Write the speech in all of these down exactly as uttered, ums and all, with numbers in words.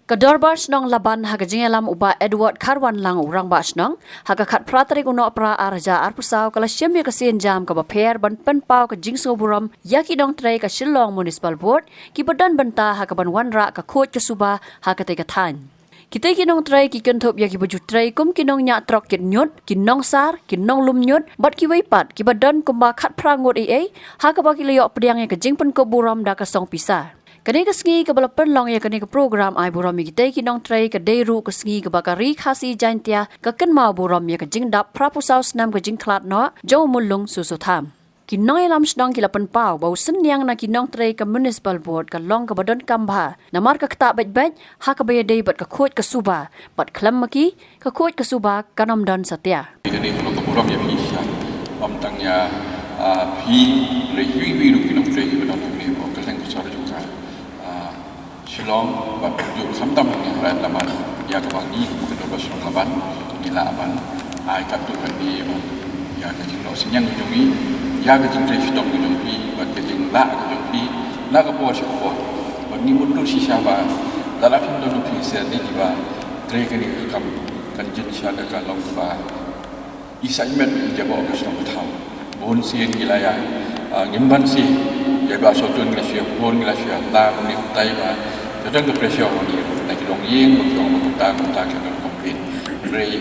Ka Dorbar Shnong Laban ha ka jingïalam u Bah Edward Kharwanlang u Rangbah Shnong, ha ka khatphra tarik u Nohprah ar hajar arphew saw ka la shim ïa ka sienjam kaba pher ban pynpaw ka jingsngewburom ïa ki nongtrei ka Shillong Municipal Board kiba don bynta ha kaban wanrah ka khuid ka suba ha katei ka thaiñ. Kitei ki nongtrei ki kynthup ïa kiba ju trei kum ki nongñiah trok kit ñiut, ki nongsar, ki nonglum ñiut, bad kiwei pat kiba don kumba khatphra ngut ei ei, ha kaba ki la ïoh pdiang ïa ka jingpynkup burom da ka song pisa. Kane ka sngi kaba la pynlong ïa kane ka program ai burom ïa kitei ki nongtrei ka dei ruh ka sngi kaba ka Ri Khasi Jaintia ka kynmaw burom ïa ka jingdap phraphew saw snem ka jingkhlad noh jong u Mulung Soso Tham. Ki nongïalam shnong ki la pynpaw ba u synñiang na ki nongtrei ka Municipal Board ka long kaba donkam bha, namar ka ktah beit beit ha kaba ïadei bad ka khuid ka suba, bad khlem ma ki, ka khuid ka suba kan ym don satia. Kane ka long ka burom ïa phi sha, ym tang ïa, ah, phi, hynrei iwei iwei ruh ki nongtrei kiba don hangne hapoh kylleng ka sor jong ka, ah, Shillong, bad kumjuh khamtam hangne ha Ri Laban, ïa kaba ngi kum ka Dorbar Shnong Laban ngi lah ban ai katto katne ïa ka jingnoh synñiang ka jong ngi ïa ka jingtrei shitom ka jong phi, bad ka jinglah ka jong phi na ka por sha ka por. Bad ngi mutdur shisha ba lada phim don ruh phi shisien, ne kiba trei kane ka kam kan jin shisha da ka long kaba i sait met i jaboh ka shnong ka thaw. Bun sien ngi la ïa, ah, ngim ban sien. Ïa ba sawtun ngi la shu ïa pun, ngi la shu ïa tam, ngi tai ba. Jadon ka pressure ngi na ki longïing, ba ki ong ba kumta, kumta ki don complain. Hynrei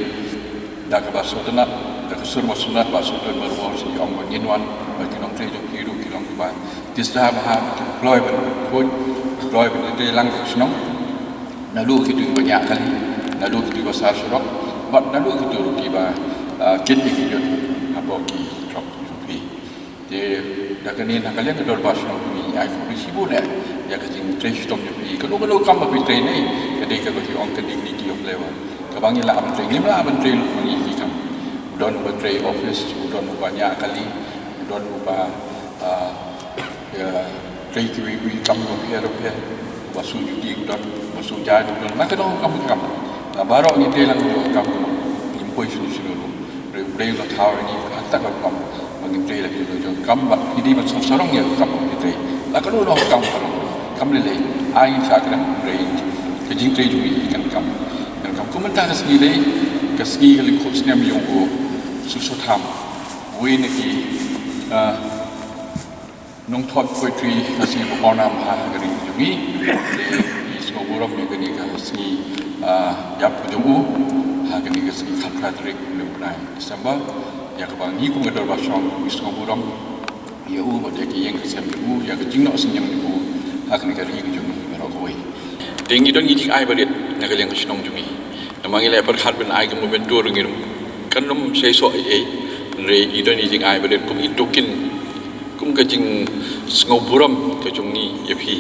da kaba sngewtynnat, da ka sur ba sngewtynnat ba sawtun ba ruh shu ong ba ngin wan, ba ki nongtrei jong ki ruh ki long kiba tied sah bha, ki kloi ban khuid, ki kloi ban trei lang ka shnong. Naduh kito kiba ñiah kali, naduh kito kiba sar surok, bad naduh kito ruh kiba, ah, kit ïa ki ñiut hapoh ki trok jong phi. Te da kane na ka liang ka Dorbar Shnong ngi ai khublei shibun eh ïa ka jingtrei shitom jong phi. Kano kano ka kam ba phi trei ne, ka dei kaba ki ong ka dignity of labor. Kaba ngi lah ban trei, ngim lah ban trei lut ma ngi ki kam. U don uba trei office, u don uba ñiah kali, u don uba, ah, ïa, trei kiwei kiwei kam bapher bapher, ba shu duty u don, ba shu jaiñ u don, na kano kam kam. Na baroh ngi trei lang ïa ka kam, ngim poi shuh shuh ruh. Hynrei U Blei u la thaw ïa ngi ha kata ka kam ba ngin trei la ki jong jong kam, bad ngi dei ban sngewsarong ïa ka kam ba ngi trei. Na kano kano kam kam, kam lei lei, ai ngin sa kren, hynrei ka jingtrei jong ngi kan kam. Kan kam, kum mynta ka sngi dei ka sngi ka lyngkhuh snem jong u Soso Tham, uwei na ki, ah, nongthoh poetry Khasi ba pawnam ha ka ri jong ngi. Te ngi sngewburom ïa kane ka sngi, ah, ïap ka jong u ha kane ka sngi khatphra tarik u bnai December. Ïa kaba ngi kum ka Dorbar Shnong ngi sngewburom ïa u bad ïa ka ïing ka sem jong u, ïa ka jingnoh synñiang jong u ha kane ka ri ka jong ngi baroh kawei. Te ngi don ngi jingai ba rit na ka liang ka shnong jong ngi. Namar ngi la pyrkhat ban ai ka memento ruh ngi ruh kan ym seisoh ei ei. Hynrei ngi don ngi jingai ba rit kum i token, kum ka jingsngewburom ka jong ngi ïa phi,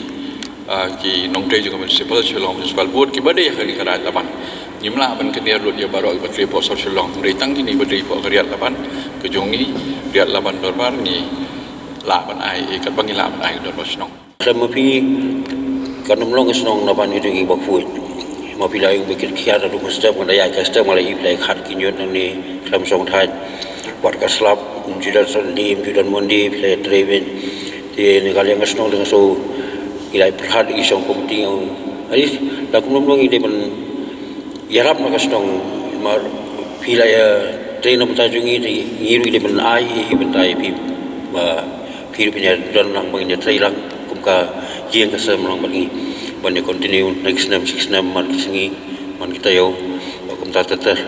ah, ki nongtrei jong ka Municipal, Shillong Municipal Board kiba dei ha kane ka Ri Laban. Ngim lah ban kynnoh lut ïa baroh kiba trei hapoh sor Shillong, hynrei tang kine ba trei hapoh ka Ri Laban ka jong ngi, Ri Laban Dorbar, ngi lah ban ai, eh, katba ngi lah ban ai ka Dorbar Shnong. Khlem ma phi kan ym long ka shnong, na ban ïa ki ba khuid. Ma phi la ïoh ba kit kiar da duk step, ngan da ïa ka step, ngan la ïa phi la ïa khat ki ñiut nangne khlem shong thait. Wat ka slap, um ju don son lim, ju don mon di, phi la ïa trei beiñ. Te na ka liang ka shnong te nga sngew ngi la ïa pyrkhat ïa ki shong komiti, ïa, ai, da kum ym long ngi dei ban ïarap na ka shnong, mar phi la ïa trei na bynta jong ngi, te ngi ruh ngi dei ban ai ïa ki bynta ïa phi, ba phi ruh phin ïa don lang, ba ngin ïa trei lang kum ka ïing ka sem lang bad ngi, ban ïa continue next snem, six snem, man ki sngi, man ki taïew, ba kumta ter ter.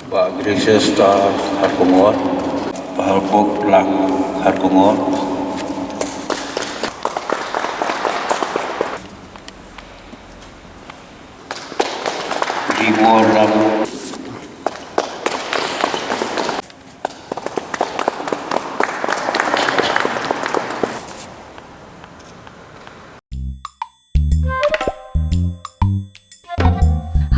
Bah Gracious Star Kharkongor, Bah Halbok Lang Kharkongor, Ribor Lang.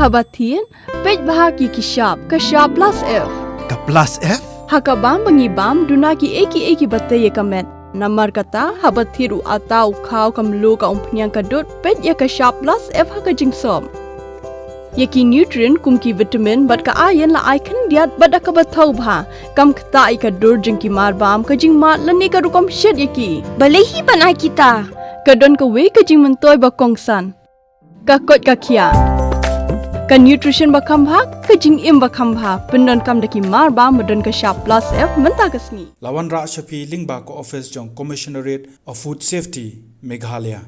Haba thied, peit bha ki ki shap, ka shap plus F. Ka plus F? Ha ka bam ba ngi bam, duna ki ei ki ei kiba tei ïa ka met. Namar kata, haba thied u atta, u khaw, ka mluh, ka umphniang, ka dud, peit ïa ka shap plus F ha ka jingsop. Ïa ki nutrient kum ki vitamin bad ka iron la ai khyndiat bad da kaba thaw bha. Kam ktah ïa ka dur jong ki marbam, ka jingmad lane ka rukom shet ïa ki. Balei hi ban ai kita? Ka don kawei ka jingmyntoi ba kongsan. Ka koit ka khiah. Ka nutrition ba kham bha, ka jingim ba kham bha. Pyndonkam da ki mar ba ba don ka shap plus F mynta ka sngi. La wanrah sha phi lyngba ka office jong Commissionerate of Food Safety, Meghalaya.